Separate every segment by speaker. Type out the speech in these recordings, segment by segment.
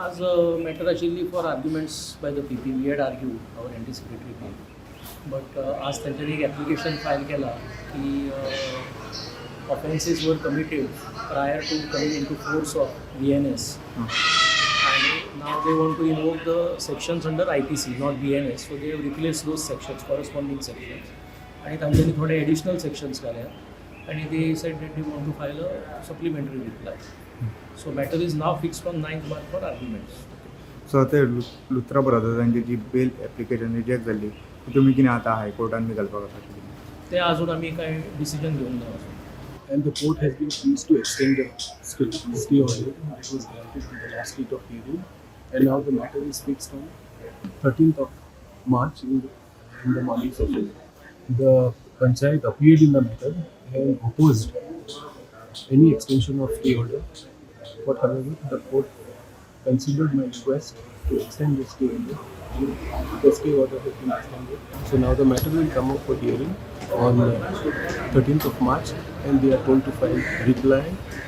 Speaker 1: आज मॅटर आशिल्ली for arguments by the PP. We had argued our anticipatory bail, but आज तांच्यांनी एक एप्लिकेशन फायल केला की offences were committed prior to coming into force of BNS आणि now they want to invoke the sections under IPC, not BNS. So they replace those sections, corresponding sections, आणि तांच्यांनी थोडे additional sections घाल्या आणि they said that they want to file a supplementary reply. So matter is now fixed on 9th March for arguments.
Speaker 2: So आतां लुथरा ब्रदर्सांची जी बेल application reject जाल्ली, ती तुमी कितें आतां हायकोर्टान बी घालपाक आसा कितें?
Speaker 1: ते अजून आमी कांय डिसिजन घेवंक ना अजून.
Speaker 3: And the court has been pleased to extend the stay order that was granted on the last date of hearing. And now the matter is fixed on 13th of March in the morning session. The panchayat appeared in the matter and opposed any extension of stay order. But however, the court considered my request to extend the stay order, and the stay order has been extended. So now the matter will come up for hearing on 13th of March, and they are told to file reply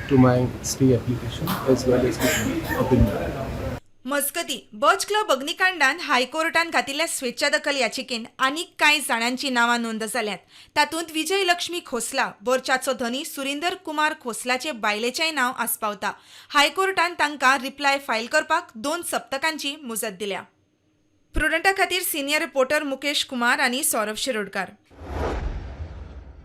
Speaker 3: to my stay application as well as the opinion.
Speaker 4: मजगती, बर्च club अग्निकांडान हायकोर्टान घातिल्ल्या स्वेच्छा दखल याचिकेन आनीक कांय जाणांची नांवां नोंद जाल्यांत. तातूंत विजय लक्ष्मी खोसला, बर्चाचो धनी सुरिंदर कुमार खोसलाचे बायलेचेंय नांव आस्पावता. हायकोर्टान तांकां रिप्लाय फायल करपाक 2 सप्तकांची मुजत दिल्या. प्रुडंटा खातीर सिनियर रिपोर्टर मुकेश कुमार आनी सौरभ शिरोडकार.